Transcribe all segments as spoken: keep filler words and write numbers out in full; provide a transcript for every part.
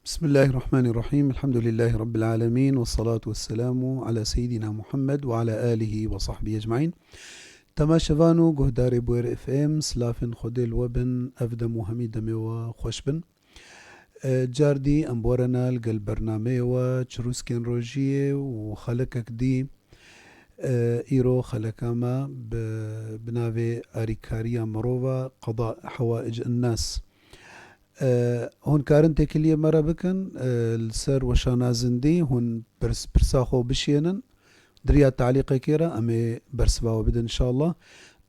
Bismillahirrahmanirrahim. Elhamdülillahi Rabbil alemin. Ve salatu ve selamu ala seyyidina Muhammed ve ala alihi ve sahbihi ecmain. Temaşevan û guhdarê Bûyer F M, silafên Xwedê li we bin, ev dem û hemî demê we xweş bin. E, car dî em borena li gel bernameyê we, Çirûskên Rojiyê û xelekek dî. E, îro xeleka me bi, bi navê Arîkariya Mirova, Qeda Hewaic Nas. E, hûn karin têkiliyê me re bikin, e, li ser weşana zindî hûn pirs-, pirsa xwe bişiyênin. Diriya talîqekê re em ê bersiva we bidin inşallah.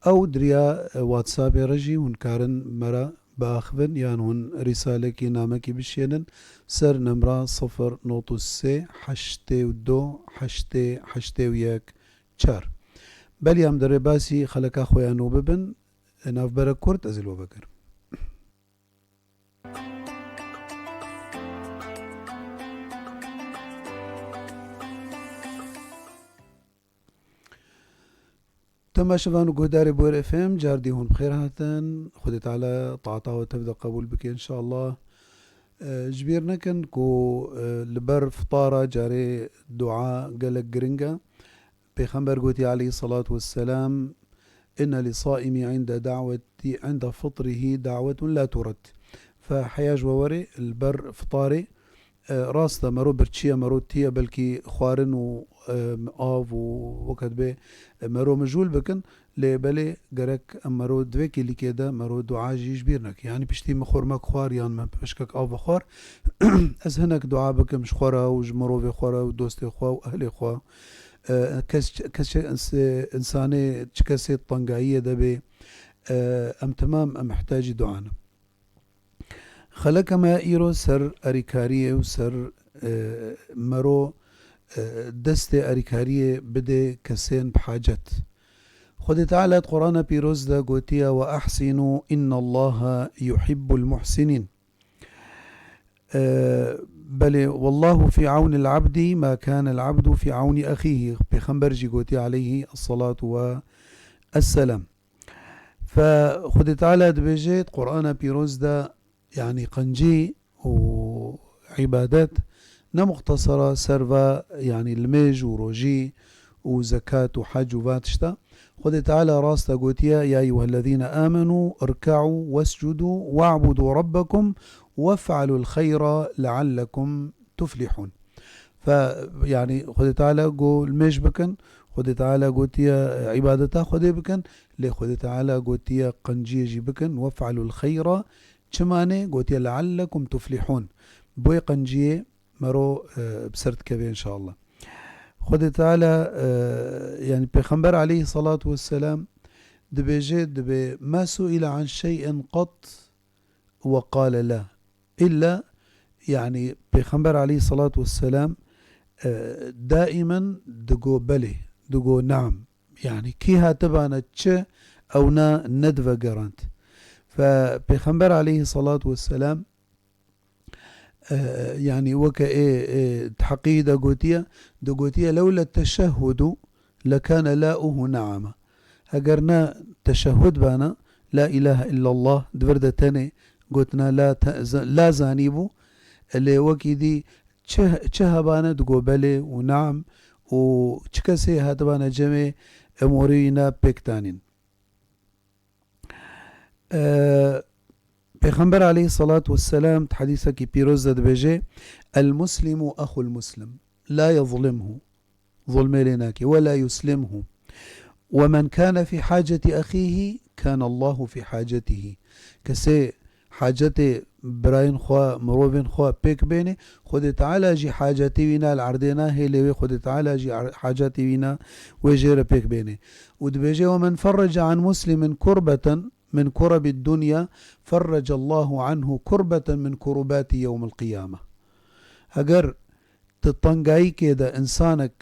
Ew diriya, e, WhatsAppê re jî hûn karin me re biaxivin yan hûn rîsalekî, namekî bişiyênin ser nemra sifir not û sê heştê û du heştê heştê û yek çar. Belê em di rêbasî xeleka xwe ya nû bibin, navbere kurt ez ê li we vegerim. Temaşevan û guhdarê Bûyer F M, car dî hûn bi xêr hatin. Xwedê Teala taata we tev de qebûl bike inşallah. E, ji bîr nekin ku, e, li ber fitara carê dua gelek giring e. Pêxember gotiye aleyhissalatu vesselam, "Inne li saimi inde da'weti, inde fitrihi da'wetun la tured." Fe heya ji we were li ber fitarê, e, rast e, mero birçî ye, mero tî ye, belkî xwarin û, e, av û weke dibê, e, mero mijûl bikin, lê belê gerek em mero di vê kêlîkê de mero dua jî ji bîr neke. Yanî piştî min xurmek xwar yan min pişkek av xwar, ez hinek dua bikim ji xwe re û ji mirovê xwe re û dostê xwe û ehlê xwe. E, kes, kes, ins-, insanê, çi kesê tengayiyê de bê, e, em temam, em mihtacî dua ne. Xeleka me ya îro ser erîkariyê û ser, e, mero, e, destê erîkariyê bidê kesên bi hacet. Xwedê Teala di Qur'ana Pîroz de gotiye, "Ve ahsinu innallaha yuhibbul muhsinin." E, belê, "Wallahu fi awnil abdi ma kanel abdu fi awni ahihi." Pêxember jî gotiye aleyhi salatu ve esselam. Fe Xwedê Teala dibêje di Qur'ana Pîroz de, yanî qencî û îbadet ne muxtesera ser va, yanî limêj û rojî û zekat û hec û va tişta. Xwedê Teala rast e gotiye, "Ya eyyuhellezîne âmenû irka'û wescudû wa'budû rabbekum wef'alul xeyra leallekum tuflihûn." Fe, yanî Xwedê Teala got, "Limêj bikin." Xwedê Teala gotiye, "Îbadeta Xwedê bikin." Lê Xwedê Teala gotiye, "Qenciyê jî bikin." "Wef'alul xeyra." Çima ne? Gotiye, "Leallekum tuflihûn." Boyê qenciyê mero, e, bi ser dikeve inşallah. Xwedê Teala, e, yanî Pêxember aleyhissalatu vesselam dibêje, dibê, "Ma su'ile an şey'in qat ve qale la." Îlla, yanî Pêxember aleyhissalatu vesselam, e, daimen digo belê, digo naam. Yanî kî hatibane çi, ewna nedivegerand. Fe Pêxember aleyhissalatu vesselam, e, yanî weke ê, ê di heqî de gotiye, digotiye, "Lewle teşehhudu lekane la'uhu naama." Eger ne teşehhud bana, la ilahe illallah, di vir de tenê gotina la te-, za-, la zanî bû, lê wekî dî çi, çi hebane digo belê û naam û çi kesê hatibane cemê, em orî wî ne pêk danîn. E, Pêxember aleyhissalatu vesselam di hedîsekî pîroz de dibêje, "El muslimu axul muslim, la yezlimhu." Zulmê lê nake. "Ve la yuslimhu. Ve men kâne fî haceti ahîhî, kâne Allahu fî hacetihî." Kesê hacetê birayên xwe, mirovên xwe pêk bêne, Xwedê Teala jî hacetê wî ne li erdê nahê, lê wê Xwedê Teala jî ar-, hacetê wî ne, wê jê re pêk bêne. Û dibêje, "Ve men ferrece an muslimin kurbeten min kurebid dunya, ferrece Allahu anhu kurbeten min kurubati yewmil qiyame." Eger tu tengayîkê de insanek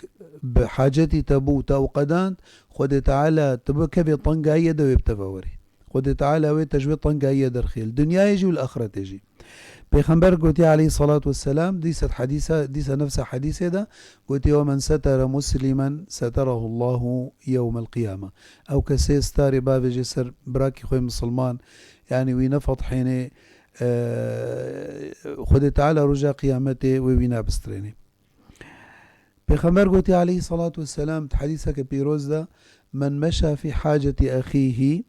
bi hacetî te bû, te ew qedand, Xwedê Teala tu bikevê tengayiyê de wê bi te ve werê. Xwedê Teala wê te ji wê tengayiyê derxê, li dinyayê jî û li axretê jî. Pêxember gotiye aleyhissalatu vesselam, dîsa hedîsa, dîsa nefsa hedîsê de gotiye, "Ve men setere muslimen seterehu Allahu yewmel qiyame." Ew kesê starê bavêje ser birakî xwe misilman, yanî wî nefetihênê, e, Xwedê Teala roja qiyametê wê wîna bistrênê. Pêxember gotiye aleyhî salatu vesselam, di hedîseke pîroz de, "Men meşa fî hacetî exîhî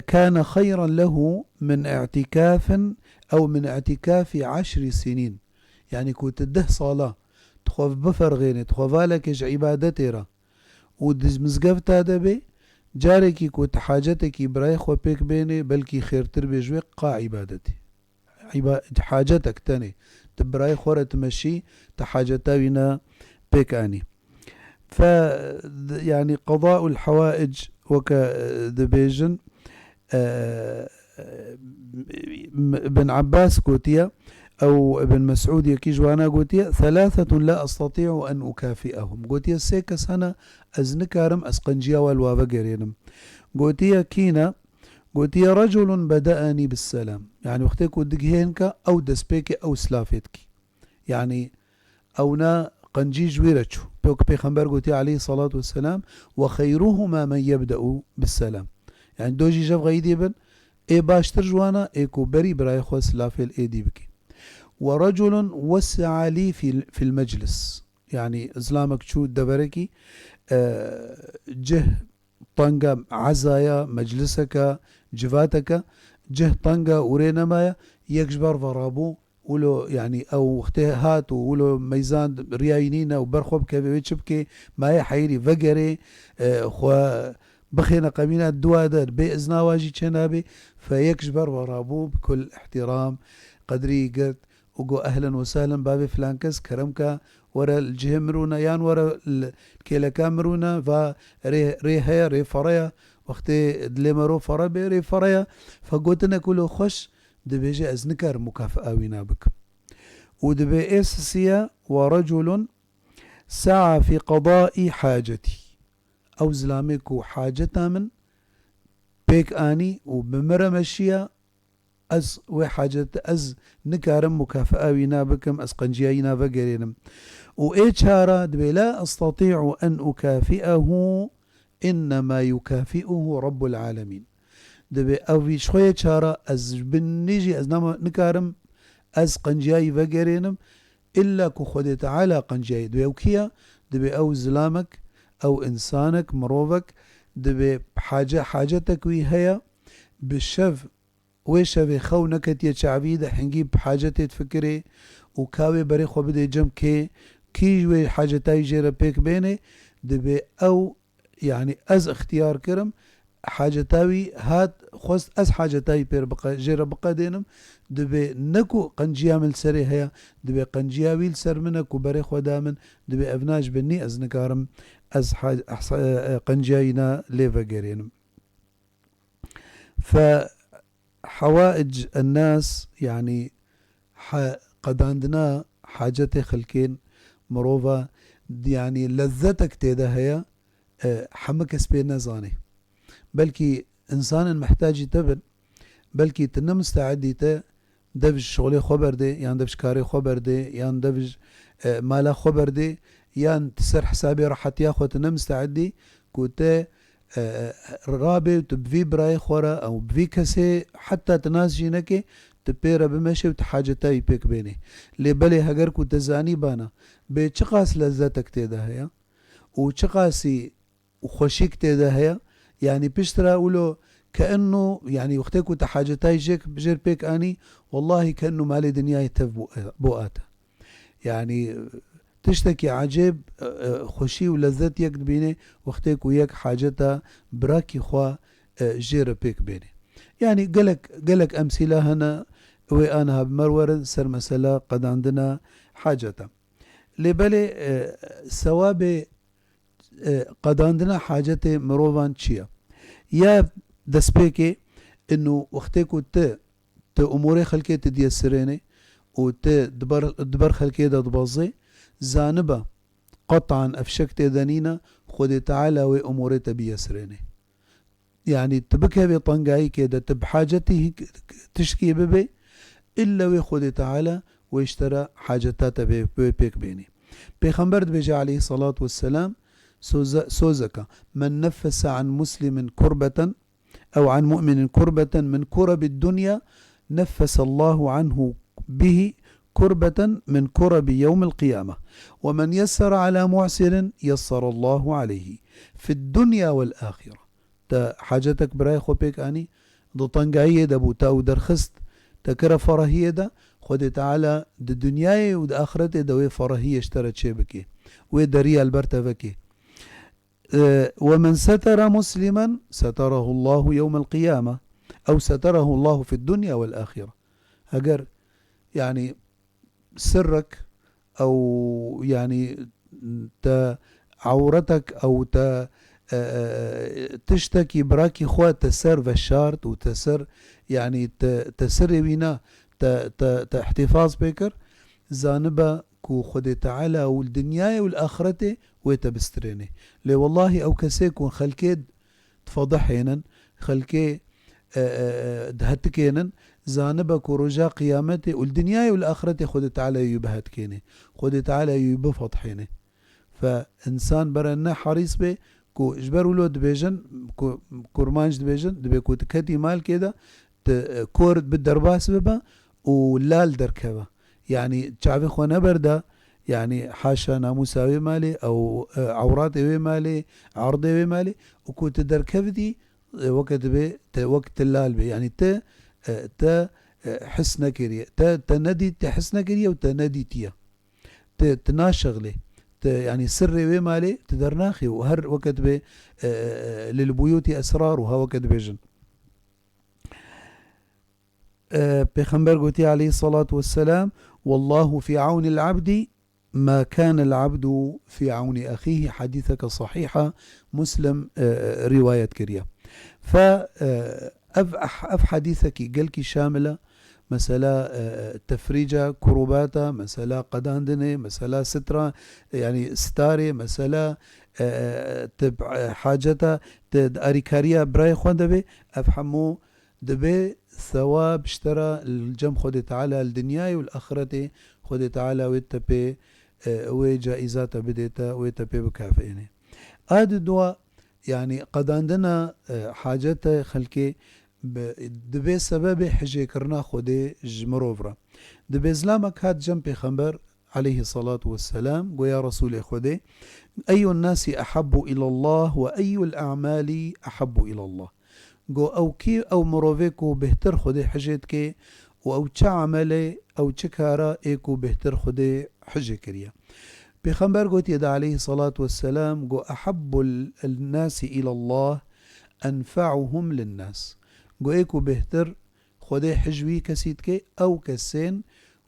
kâne xeyran lehu min î'tikâfin ew min î'tikâfî eşri sinîn." Yanî ku tu deh sala tu xwe biferxênê, tu xwe valekê ji îbadetê re û di mizgefta de bê, carekî ku tu hacetekî birayê xwe pêk bênê, belkî xêrtir bê ji wê qa îbadetê. Îba-, hacetek tenê. Tu birayê xwe re tu meşî, tu haceta wî ne pêk anî. Fe, d-, yanî qedaul hewaic weke, e, dibêjin, e, m-, Ibn Abbas gotiye, ew Ibn Mesûd yekî ji wana gotiye, "Thalathetun la estatî'u en ukafî'ehum." Gotiye, sê kes hene, ez nikarim, ez qenciya we li wa vegerênim. Gotiye, kî ne? Gotiye, "Reculun bede'enî bis-selam." Yanî wextê ku digihên ke ew destpêkê ew silafê dikî. Yanî ew ne qencî ji wî re çû. Pê ku Pêxember gotiye aleyhî salatu vesselam, "Ve xeyruhuma men yebde'u bis-selam." Yanî do jî jev xeydî bin, ê baştir ji wan e, ê ku berî birayê xwe silafê li êdî bikî. "Ve reculun wesse'a lî fîl, fîl meclis." Yanî zilamek çû deverekî, e, cih teng e, ezaya, mecliseke, civateke, cih teng e û rê nemaye, yek ji ber ve rabû, wilo, yanî ew wextê hat û wilo meyzand riya wî nîne û ber xwe bikeve wê çi bike, maye heyirî vegerê, e, xwe bixêne qemîna dua de, bê izna wa jî çênabê, fe yek ji ber ve rabû, bi kul îhtîram, qedrî girt, û got, "Ehlen we sehlen, bavê filan kes, kerem ke, were li cihê min rûne, yan were li kêleka min rûne, va rê, rê heye, rê fere ye, wextê dilê me ro fere bê, rê fere ye." Fe gotinek wilo xweş, dibêje, "Ez nikarim mukafea wîna bikim." Û dibê ê sisiye, "Ve reculun sa'a fî qedai hacetî." Ew zilamê ku haceta min pêk anî û bi min re meşiya, ez wê hacet, ez nikarim mukafea wîna bikim, ez qenciya wîna vegerênim. Û ê çara dibê, "La estatî'u en ukafî'ehu, innema yukafî'uhu Rabbul alemîn." Dibê ev vî ji xwe yê çara, ez ji bin nî jî ez nama, nikarim ez qenciya wî vegerênim, illa ku Xwedê Teala qenciya wî. Dibê ew kî ye? Dibê ew zilamek, ew insanek, mirovek, dibê hace-, hacetek wî heye, bi şev wê şevê xew neketiye çavî de, hingî bi hacetê difikirê û ka wê berê xwe bidê cem kê, kî wê haceta wî jê re pêk bênê, dibê ew, yanî ez ixtiyar kirim, haceta wî hat, xwest ez haceta wî pê re biqe-, jê re biqedênim, dibê ne ku qenciya min li serê heye, dibê qenciya wî li ser min e ku berê xwe da min, dibê evna ji bin nî ez nikarim ez ha-, ehsa-, e, e, qenciya wî na lê vegerênim. Fe hewaic ennas, yanî he-, qedandina hacetê xelkên mirova, yanî lezzetek tê de heye, e, hemû kes pê nezanê. Belkî insanên mihtacî te bin, belkî tu ne misteedî te dev ji şolê xwe berdê, yan dev ji karê xwe berdê, yan dev ji, e, mala xwe berdê, yan tu ser hesabê rehetiya xwe tu ne misteedî ku te, e, rabê û tu bi vî birayê xwe re ew bi vî kesê heta tu nas jî nekê, tu pê re bimeşê û tu haceta wî pêk bênê. Lê belê heger ku te zanî bana, bê çiqas lezzetek tê de heye û çiqasî û xweşîk tê de heye. Yanî piştre wilo ke enno, yanî wextê ku te hacetayî jêk, jêr pêk anî, wellahî ke enno malê dinyayê tev bo, bo ate. Yanî tiştekî ecêb, e, e, xweşî û lezzet yek dibînê wextê ku yek haceta birakî xwe, e, jê re pêk bênê. Yanî gelek, gelek emsîla hene, wê aniha bi me re werin ser mesela qedandina haceta. Lê belê, e, sewabê e, qedandina hacetê mirovan çi ye? Ya destpêkê, ino wextê ku tu, tu umûrê xelkê tu diyesirênê û tu di ber, di ber xelkê de dibezê, zanibe, qetan ev şek tê de nîne, Xwedê Teala wê umûrê te biyesirênê. Yanî tu bikevê tengayîkê de, tu bi hacetî hik-, tiştkî bibê, illa wê Xwedê Teala wê ji te re haceta te bê, wê pêk bênî. Pêxember dibêje aleyhî selatu wesselam, soze-, sozeka, "Men neffese an muslimin kurbeten, ew an mu'minin kurbeten min kurebid dunya, نفس الله عنه به كربة من كرب يوم القيامة، ومن يسر على معسر يسر الله عليه في الدنيا والآخرة. Te hacetek birayê xwe pêk anî, di tengayiyê de bû, te ew derxist, te kire ferahiyê de, Xwedê Teala di dinyayê û di axretê de wê ferahiyê ji te re çêbike, wê deriya li ber te veke. E, ومن ستر مسلما ستره الله يوم القيامة، أو ستره الله في الدنيا والآخرة. Eger, yanî, sirrek ew, yanî, te ewretek ew te, e, e, tiştekî birakî xwe te ser veşart û te ser, yanî, te, te sirê wî na, te, te, te îhtîfaz pê kir, zanibe ku Xwedê Teala û li dinyayê û li axretê wê te bistirênê. Lê wellahî ew kesê ku xelkê difedihênin, xelkê, e, e, e, dihetikênin, zanibe ku roja qiyametê û li dinyayê û li axretê Xwedê Teala yû bihetikênê. Xwedê Teala yû bifedihênê. Fe însan bere ne herîs bê ku ji ber wilo dibêjin, ku, kurmanc dibêjin, dibê ku tu ketî malkê de, tu, e, kor bi derbas bibe û lal derkeve. Yanî çavê xwe neberda, yanî haşa namûsa wê malê, ew, e, ewratê wê malê, erdê wê malê, û ku tu derkevitî, e, weke dibê, te wek tu lal bê. Yanî te, e, te, e, his nekiriye. Te, te nedî, te his nekiriye û te nedîtiye. Te, te naşexlê. Te, yanî sirrê wê malê te dernaxê û her weke dibê, e, e, e, lil buyûtî esrar û ha weke dibêjin. E, Pêxember gotiye aleyhissalatu vesselam, "Wallahu fi awnil abdi ma kanel abdu fi awni axihi." Hadîseke sahîha Muslim, e, e, rîwayet kiriye. Fe, e, ev, ev hadîsekî gelkî şamil e. Mesela, e, tefrîca kurubata, mesela qedandinê, mesela sitra, e, yanî sitarê, mesela, e, e, tib-, e, haceta, te, arîkariya birayê xwe de bê, ev hemû dibê sewab ji te re li cem Xwedê Teala li dinyayê û li axiretê Xwedê Teala wê te pê, e, wê caîza te bidê te, wê te pê bikafênê. A di dua, yanî qedandina, e, hacete xelkê bi, dibê sebebê hijêkirina Xwedê ji mirov re. Dibê zilamek hat cem Pêxember aleyhissalatu vesselam, go ya Resûlê Xwedê, "Eyyun nasi ahabbu ilallah ve eyyul a'mali ahabbu ilallah?" Go ew kî ew mirovê ku bêhtir Xwedê hijê dike û ew çi emelê, ew çi kara ê ku bêhtir Xwedê hijê kiriye? Pêxember gotiye de aleyhissalatu vesselam, go, "Ahabbul nasi ilallah enfa'uhum linnas." Go ê ku bêhtir Xwedê hij wî kesî dike, ew kesên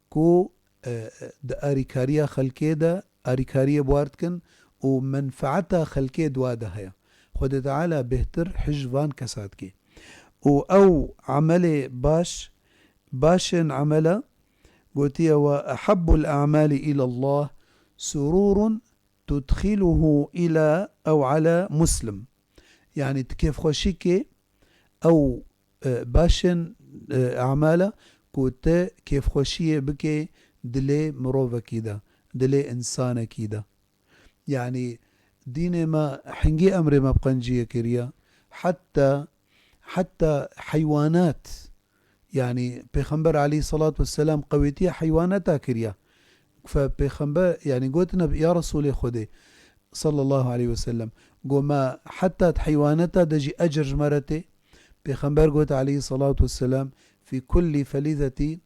ku, e, di arîkariya xelkê de arîkariyê bi war dikin û menfaeta xelkê di wa de heye. Xwedê Teala bêhtir hij van kesa dike. Û ew emelê baş, başên emela gotiye, "Ve ahabbul a'mali ilallah sururun tudkhiluhu ila ew ala muslim." Yanî tu kêfxweşîkê ew, e, başên, e, emala ku te kêfxweşiyê bike dilê mirovekî de, dilê însanekî de. Yanî dînê me hingî emrê me bi qenciyê kiriye. Heta, heta heywanat, yanî Pêxember aleyhissalatu vesselam qewêtiya heywanata kiriye. Fe Pêxember, yanî gotine, "Ya Resûlê Xwedê, sallallahu aleyhi ve sellem, go me heta di heywanata de jî ecir ji me re tê?" Pêxember got aleyhissalatu vesselam, "Fî kulli felîzetî,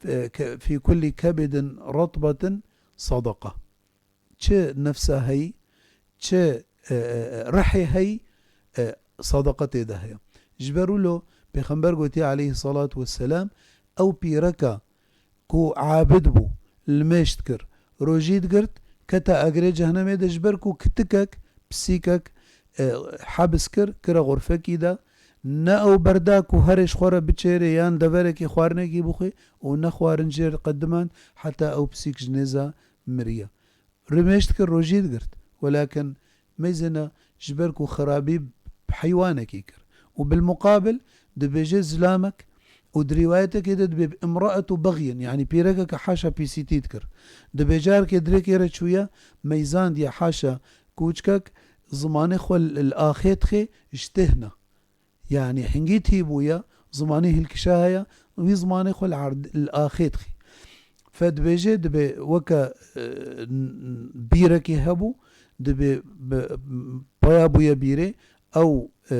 e, ke-, fî kulli kebidin ratbetin sadaka." Çi nefsa heyî, çi, e, e, rihê heyî, e, sadaka tê de heye. Ji ber wilo Pêxember gotiye aleyhissalatu vesselam, ew pîreka ku abid bû, limêj dikir, rojî digirt, kete agirê cehennemê de, ji ber ku kitikek, pisîkek, e, hebs kir, kire xurfekî de, ne ew berda ku herê ji xwe re biçêrê yan deverekî xwarinekî bixwê û ne xwarin jê re qedimand, heta ew pisîk ji nêza miriye. Rimêj dikir, rojî digirt. Welakin meyzêna ji ber ku xirabî bi heywanekî kir. Û bilmuqabil dibêje zilamek û di rîwayetekê de dibê bi imraetu bexyin, yanî pîrekeke haşa pîsîtî dikir. Dibê carkê dirêkê re çûye, meyzandiye haşa kûçkek zimanê xwe li, li axê dixê ji têhna. Yanî hingî tî bûye Zimanê hilkişa heye, wî zimanê xwe li erd-, li axê dixî. Fe dibêje, dibê weke, e, n-, n-, bîrekê hebû, dibê bi, paya bûye bîrê, ew, e,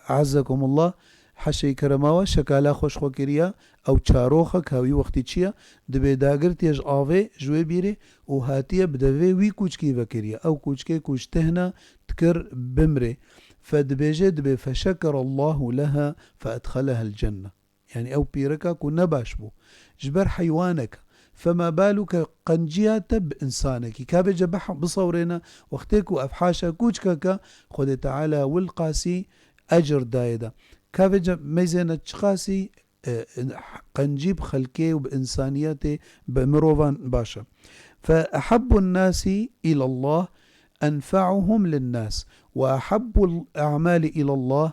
e, ezekumullah, heşê kerema we, şekala xwe ji xwe kiriya, ew çaroxek, ha wî wextî çi ye, dibê dagirtiye ji avê, ji wê bîrê û hatiye bi devê wî kûçkî vekiriye. Ew kûçkê ku ji tihna dikir bimrê. Fe dibêje, dibê, "Feşekerallahu leha fe edxelehel cenne." Yani ew pîreka ku ne baş bû. Ji ber heywanek e. Fema baluke qenciya te bi insanekî. Ka vêce bih-, bisewrêne, wextê ku ev haşa kûçkeke, Xwedê Teala wilqasî ecir dayê de. Ka vêce meyzêne çiqasî, e, qencî bi xelkê û bi insaniyetê, bi mirovan baş e. Fe ehabbun nasi ilallah enfa'uhum linnas. Ve ehabbul a'mali ilallah,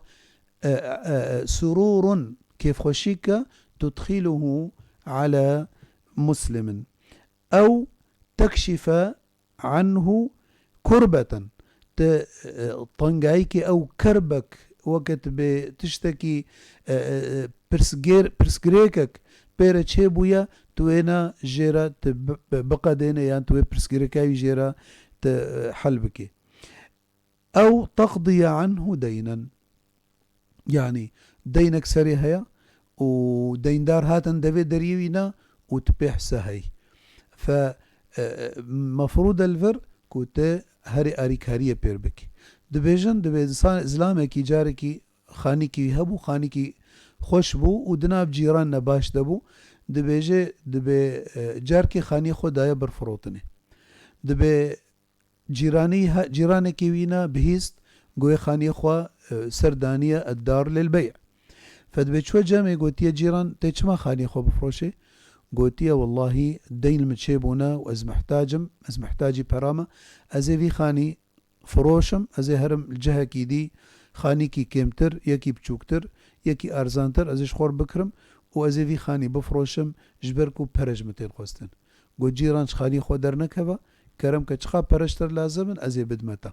e, e, e, sururun, kêfxweşîke, tudxiluhu ala muslimin. Ew tekşife anhu kurbeten. Te, e, tengayîkê ew kerbek, weke tu bê tiştekî, e, e, e, pirsgêr-, pirsgirêkek pê re çêbûye, tu wêne jê re tu bi-, bi-, biqedêne yan tu wê pirsgirêka wî jê re tu, e, hel bikî. Ew teqdiye anhu deynen. Yanî deynek serê heye û deyndar hatin devê deriyê wî ne û tu pê hise hey. Fe, e, e, mefrûd e li vir ku tu herê arîkariyê pêr bikî. Dibêjin, dibê insan, zilamekî carekî xanîkî wî hebû, xanîkî xweş bû û di nav cîran ne baş de bû. Dibêje, dibê, e, carkê xaniyê xwe daye ber firotinê. Dibê cîranî he-, cîranekî wî ne bihîst, goyê xaniyê xwe, e, ser daniye, eddar lil bey'. Fe dibê çûye cemê, gotiye, "Cîran, tê çima xaniyê xwe bifroşê?" Gotiye, "Wellahî deyn li min çêbûne û ez mihtac im, ez mihtacî pera me. Ez ê vî xanî firoşim, ez ê herim li cihekî dî, xanîkî kêmtir, yekî biçûktir, yekî erzantir, ez ê ji xwe re bikirim û ez ê vî xanî bifroşim, ji ber ku pere ji min tên xwestin." Got, "Cîran, ji xanî xwe dernekeve, kerem ke, çiqa pere ji te re lazim in, ez ê bidime te."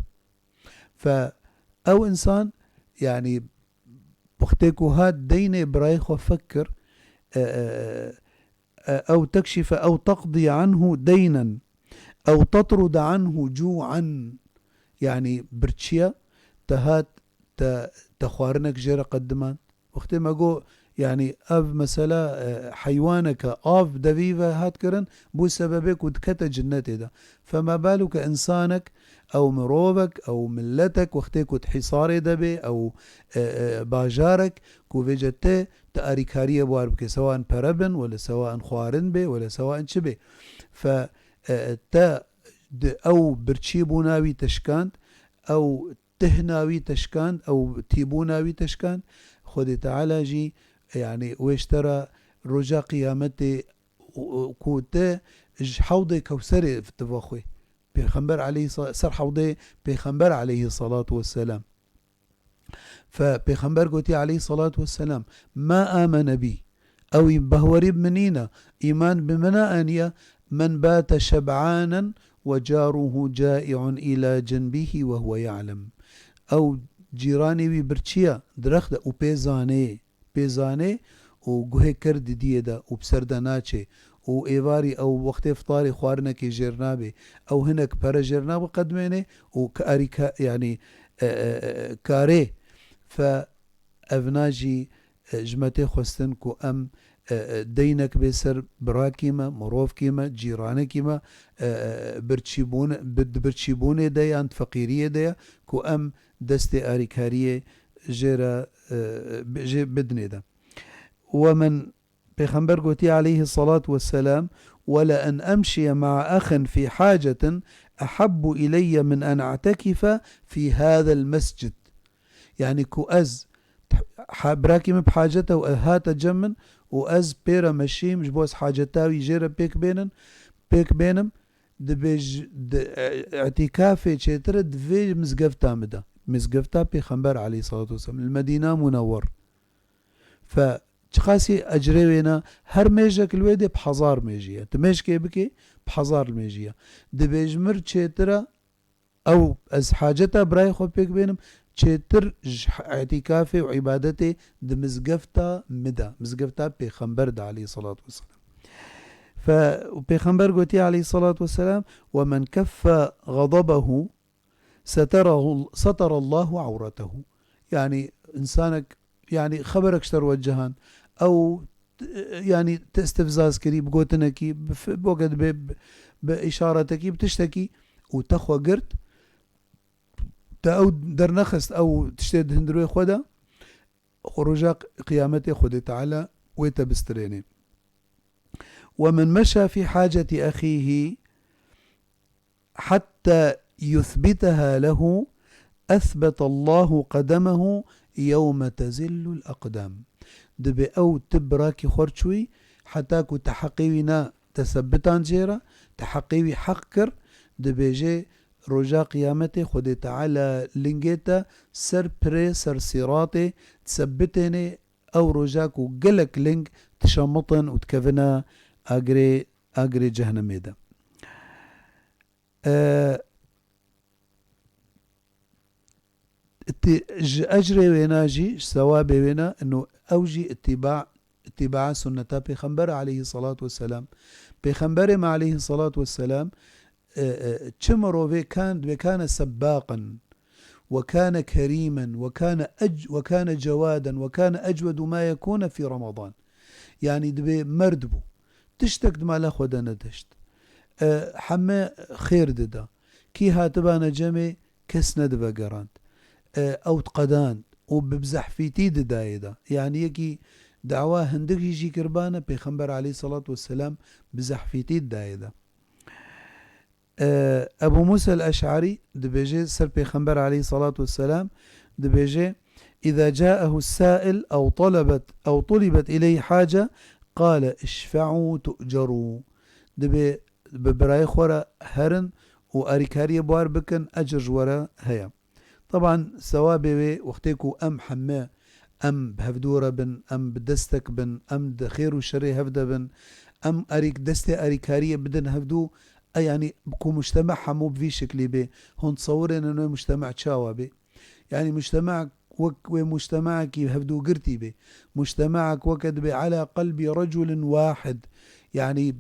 Fe ew insan, yanî, wextê ku hat deynê birayê xwe fek kir, e, e, e, ew tekşife ew teqdî anhu deynen ew tetrude anhu cû'an, yanî birçiye, te hat, te, te xwarinek jê re qediman. Wextê me got, yanî ev mesela, e, heywaneke av devî ve hat kirin, bû sebebê ku dikete cinnetê de. Fema baluke insanek, ew mirovek, ew milletek, wextê ku di hîsarê de bê, ew, e, e, bajarek, ku vêce te, te arîkariyê bi war bike, sewa in pere bin, wele sewa in xwarin bê, wele sewa in çi bê. Fe, e, te di ew birçîbûna wî te şikand, ew tihna wî te şikand, ew tîbûna wî te şikand, Xwedê Teala jî, yanî wê ji te re roja qiyametê, û, û, ku te ji hewdê Kewserê tu vexwê. Pêxember aleyhî se-, ser hewdê Pêxember aleyhî selatu vesselam. Fe Pêxember gotiye aleyhî selatu vesselam, "Ma amene bî." Ew î behwerî bi min nîne, îman bi min neaniye, "Men bate şeb'anen ve caruhu cai'un ila cenbihi ve huve ya'lem." Ew cîranê wî birçiye, direxte û pê zanê, pê zanê û guhê ker didiyê de û bi ser de naçê û êvarî ew wextê fitarê xwarinekê jêr nabê, ew hinek pere jêr nabe qedmênê û karî ka-, yanî, e, e, e, karê fe evna jî, e, ji me tê xwestin ku em, e, e, deynek bê ser birakî me, mirovkî me, cîranekî me, e, e, birçîbûn-, bi-, di birçîbûnê de yan di feqîriyê de ye ku em destê arîkariyê jê re, e, bi-, jê bidinê de. We min Pêxember gotiye aleyhî selatu vesselam, "Wele en emşiye ma'a axin fî hacetin ehabbu ileyye min en a'tekife fî hadel mescid." Yanî ku ez ha-, birakî min bi hacet e û ev hate cem min û ez pê re meşîm, ji bo ez haceta wî jê re pêk bênin, pêk bênim, dibêj-, di, e, îtîkafê çêtir e di vê mizgefta min de. Mizgefta Pêxember aleyhî selatu vesselam, li Medîna Munewwer. Fe çiqasî ecrê wê ne, her mêjek li wê dê bi hezar mêjî ye. Tu mêjkê bikê, bi hezar li mêjî ye. Dibê ji mir çêtir e, ew ez haceta birayê xwe pêk bênim, çêtir ji îtîkafê û îbadetê di mizgefta min de, mizgefta Pêxember de aleyhissalatu vesselam. Fe, û Pêxember gotiye aleyhissalatu vesselam, "Ve men keffe ğadabehu seterahu, seterallahu avretehu." Yani, insanek, yani, xeberek ji te re wecihan, ew, yani, te istifzaz kirî, bi gotinekî, bi f-, bi weke dibe, bi, bi îşaretekî, bi tiştekî, û te xwe girt, te ew dernexist, ew tiştê di hundirê xwe de, xwe roja qiyametê Xwedê Teala wê te bistirênê. "Ve men meşa fî haceti ehîhî hatta yuthbiteha lehu, esbetallahu qedemehu yewme tezillul aqdam." Dibê ew tu birakî xwe r çûyî, heta ku te heqê wî na tesebitan jê re, te heqê wî heq kir, dibêje, roja qiyametê Xwedê Teala lingê te ser pirê, ser sîratê, disebitênê, ew roja ku gelek ling dişemitin û dikevine agirê, agirê cehennemê de. E, îtî-, ji ecrê wêna jî, ji sewabê wêna, ino ew jî îtîba, îtîba sunneta Pêxember aleyhissalatu vesselam. Pêxemberê me aleyhissalatu vesselam, e, e, çi mirovê kan, ve kane sebbaqan, ve kane kerîmen, ve kane ec-, ve kane cewaden, ve kane ecwedu ma yekûne fî Ramadan. Yani dibê merd bû. Tiştek di mala xwe de nedişt. E, heme xêr dida. Kî hatibane cemê, kes nedivegerand. E, ew diqedand û bi bizehfîtî didayê de. Yani yekî dawa hindik jî jî kiribane, Pêxember aleyhissalatu vesselam bizehfîtî didayê de. E, Ebu Musa el-Eş'arî dibêje ser Pêxember aleyhissalatu vesselam, dibêje, "Îza câehu sâil ew talebet, ew tulibet ileyhi hace, qale işfe'û tu'cerû." Dibê bi birayê xwe re herin û erîkariyê bi war bikin, ecir ji we re heye. Teban sewabê wê wextê ku em heme, em bi hevdû re bin, em bi destek bin, em di xêr û şerê hev de bin, em erîk, destê erîkariyê bidin hevdû, e, yanî ku mujtema hemû bi vî şiklî bê, hûn tesewirên wê mujtema çawa bê? Yanî mujtema wek wê mujtemaekî hevdûgirtî bê. Mujtemaek weke dibê ala qelbî reculin wahid. Yanî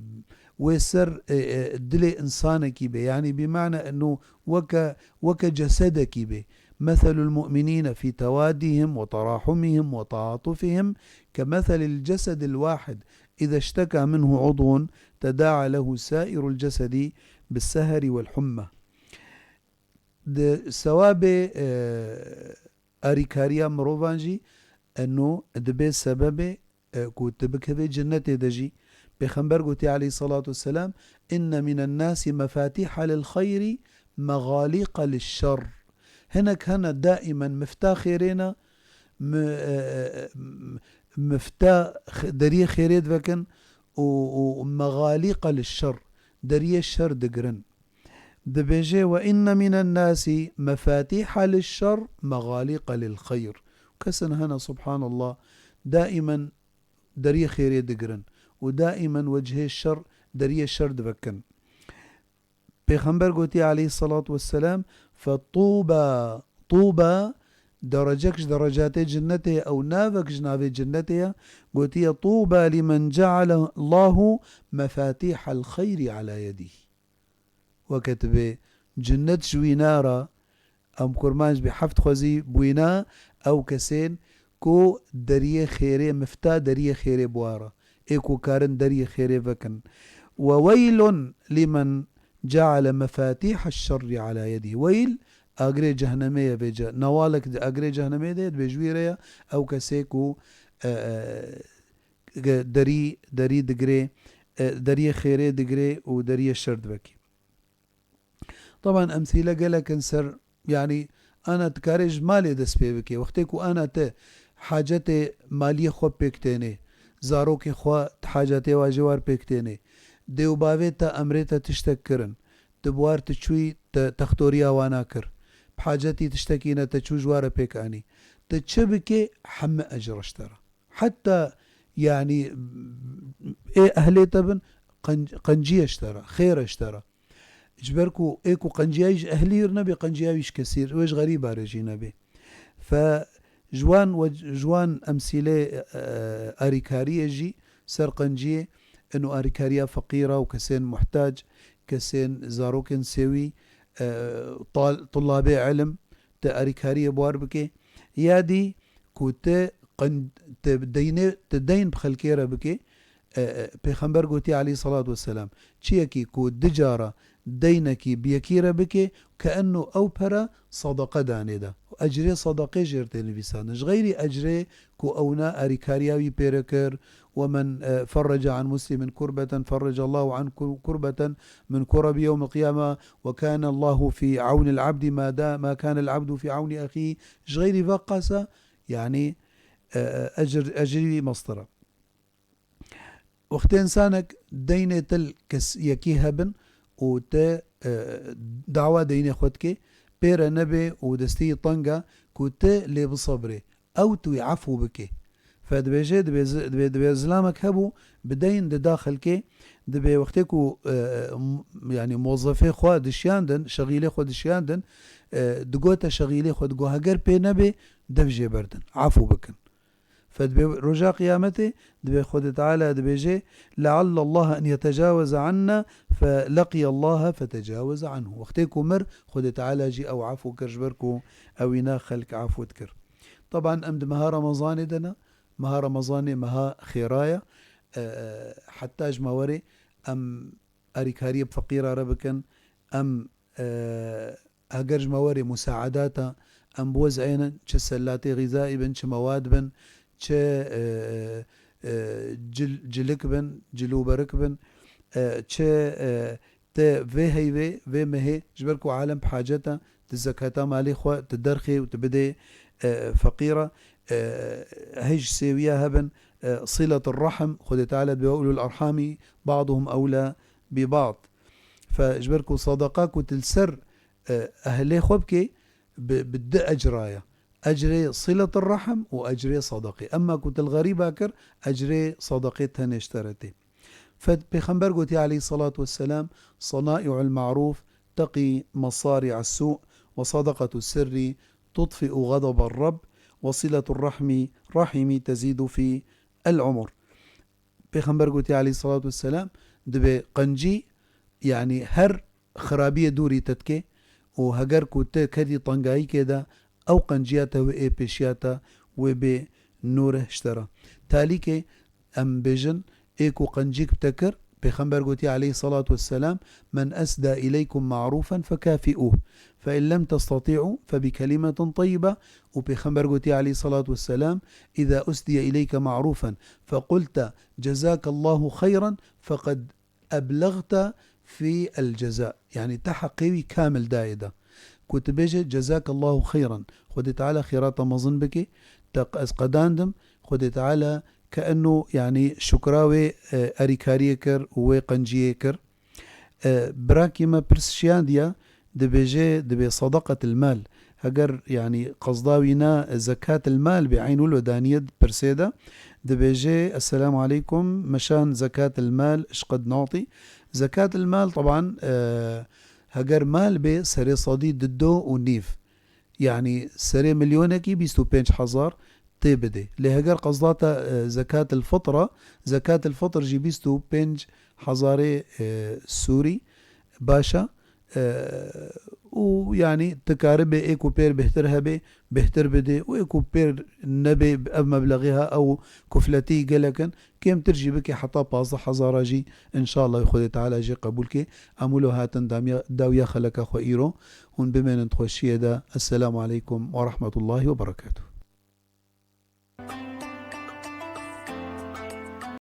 wê ser, e, e, dilê insanekî bê. Yanî bi mane eno weke, weke cesedekî bê. Meselul mu'minîne fî tewadihim ve terahumihim ve taatufihim kemesel il cesedil wahid. İza işteka minhu udvun tedaa lehu sairul cesedi bis seheri vel humme. Di sewabê, e, erîkariya mirovan jî eno dibe sebebê, e, ku tu bikevê cennetê de jî. Pêxember gotiye aleyhissalatu vesselam, "Inne minen nasi mefatîha lil xeyri megalîqa liş şer." Hinek hene daîmen mifta xêrê ne, mi-, e, e, m-, mifta x-, deriyê xêrê divekin û, û megalîqa liş şer, deriyê şer digirin. Dibêje, "Ve inne minen nasi mefatîha liş şer megalîqa lil xeyr." Kesin hene, subhanallah, daîmen deriyê xêrê digirin û daîmen wecihê şer, deriyê şer divekin. Pêxember gotiye aleyhissalatu vesselam, "Fe tûba, tûba, derecek ji derecatê cinnetê ye, ew navek ji navê cinnetê ye." Gotiye, "Tûba limen ceale Allahu mefatîhal xeyrî ala yedîh." Weke tu bê cinnet ji wî nara, em kurmanc bê heft xwezî bûyna, ew kesên ku deriyê xêrê, mifta deriyê xêrê buwara. Ê ku karin deriyê xêrê vekin. "Ve weylun limen ceale mefatîha şerrî ala yedî." Weyl, agirê cehnemê ye vêce. Newalek di agirê cehnemê de ye, dibê ji wî re ye, ew kesê ku, e, e, ge-, derî, derî digirê, e, deriyê xêrê digirê û deriyê şer divekî. Taban emsîle gelek in ser, yanî ana dikarê ji malê dest pê bike. Wextê ku ana te hacetê maliyê xwe pêk tênê, zarokê xwe ti hacetê wa jê war pêk tênê, dê û bavê te emrê te tiştek kirin, tu bi war tu çûyî te textoriya wana kir, bi hacetî tiştekî ne te çû ji wa re pêk anî. Tu çi bikê, heme ecir ji te re. Heta, yanî, ê ehlê te bin, qenc-, qenciyê ji te re, xêr e ji te re. Ji ber ku ê ku qenciya wî ji ehlî re nebe, qenciya wî ji kesî re, wê ji xerîba re jî nebe. Fe ji wan we-, ji wan emsîlê, e, arîkariyê jî ser qenciyê, ino arîkariya feqîra û kesên muhtac, kesên zarokên sêwî, e, tal-, tulabê ilim, te arîkariyê bi war bike. Ya dî ku te qen-, te deynê, te deyn bi xelkê re bike, e, e, Pêxember gotiye aleyhissalatu vesselam, çiyekî ku du cara deynekî bi yekî re bike, ke enno ew pere sadaqa danê de. Ecrê sadaqê jê re tê nivîsandin. Ji xeyrî ecrê ku ewna arîkariya wî pê re kir, ومن، e, فرج عن مسلم كربة فرج الله عنه كر-، كربة من كرب يوم القيامة وكان الله في عون العبد ما دا-، ما كان العبد في عون أخيه. Ji xeyrî ve qasa, yanî, e, e, ecr-, ecrî wî mestir e. Wextê însanek deynê te li kes yekî hebin û te, e, dawa deynê xwe dike, pê re nebe û destê wî teng e ku te lê bisebrê, ew tu wî efû bike. Fe dibêje, dibê zi-, dibê, dibê zilamek hebû, bi deyn dida xelkê, dibê wextê ku, e, m-, yanî mozefê xwe dişiyandin, şexîlê xwe dişiyandin, e, digote şexîlê xwe, digo heger pê nebe, dev jê berdin, efû bikin. Fe dibê roja qiyametê, dibê Xwedê Teala dibêje, لعل الله أن يتجاوز عنا فلقي الله فتجاوز عنه. Wextê ku mir, Xwedê Teala jî ew efû kir, ji ber ku ewîna xelk efû dikir. Teban em di meha Remezanê de ne, meha Remezanê meha xêra ye, e, e, heta ji me werê em arîkariyê bi feqîra re bikin, em, e, heger ji me werê musaedata, em biwez'ênin, çi selatê xîzayî bin, çi mewad bin, çi, e, e, cil-, cilik bin, cilûberik bin, e, çi, e, te vê heyvê, vê mehê, ji ber ku alem bi hacet e, tu zekata malê xwe, tu derxê û tu bidê, e, feqîra, e, hej sêwiya hebin, e, صلة الرحم، Xwedê Teala dibê وأولو الأرحام بعضهم أولى ببعض. Fe ji ber ku sadaqa ku tu li ser, e, ehlê xwe bikê, bi, bi du ecra ye. Ecrê صلة الرحم û ecrê sadaqê. Emma ku tu li xerîba kir, ecrê sadaqê tenê ji te re tê. Fe Pêxember gotiye aleyhissalatu vesselam, صنائع المعروف تقي مصارع السوء وصدقة السر تطفئ غضب الرب وصلة الرحم، رحم تزيد في العمر. Pêxember gotiye aleyhissalatu vesselam, dibê qencî, yanî her xirabiyê dûrî te dike û heger ku te ketî tengayîkê de, ew qenciya te wê ê pêşiya te wê bê nûreh ji te re. Talîkê em bêjin, ê ku qencîk bi te kir, Pêxember gotiye aleyhissalatu vesselam, من أسدى إليكم معروفا فكافئوه، فإن لم تستطيعوا فبكلمة طيبة. Û Pêxember gotiye aleyhissalatu vesselam, إذا أسدي إليك معروفا فقلت جزاك الله خيرا فقد أبلغت في الجزاء. Yanî te heqê wî kamil dayê de. Ku tu bêje, جزاك الله خيرا، Xwedê Teala xêrata mezin bike, te q-, ez qedandim, Xwedê Teala ke enno, yanî şukra wê, e, erîkariyê kir û wê qenciyê kir. E, birakî me pirsişiyandiya, dibêje, dibê sadaqetil mal. Heger, yanî, qezda wî na zekatil mal bê, eynû lo daniye di pirsê de, dibêje, Esselamu aleykum, meşan zekatil mal, ji qed natî. Zekatil mal, teban, e, heger mal bê, serê sedî dido û nîv. Yanî serê milyonekî bîst û pênc hezar tê bidê. Lê heger qezda te, e, zekatil fitra, zekatil fitr jî bîst û pênc hezarê, e, sûrî baş e. E, û yanî tu karibê ê ku pêr bêhtir hebê, bêhtir bidê û ê ku pêr nebê, ev meblexê ha ew kufletî gelek in. Kêmtir jî bike heta pazdeh hezara jî, înşallah Xwedê Teala jê qebûl ke. Em wilo hatin damiya-, dawiya xeleka xwe îro. Hûn bimênin di xweşiyê de. Esselamu aleykum we rahmetullahi we berekatuh.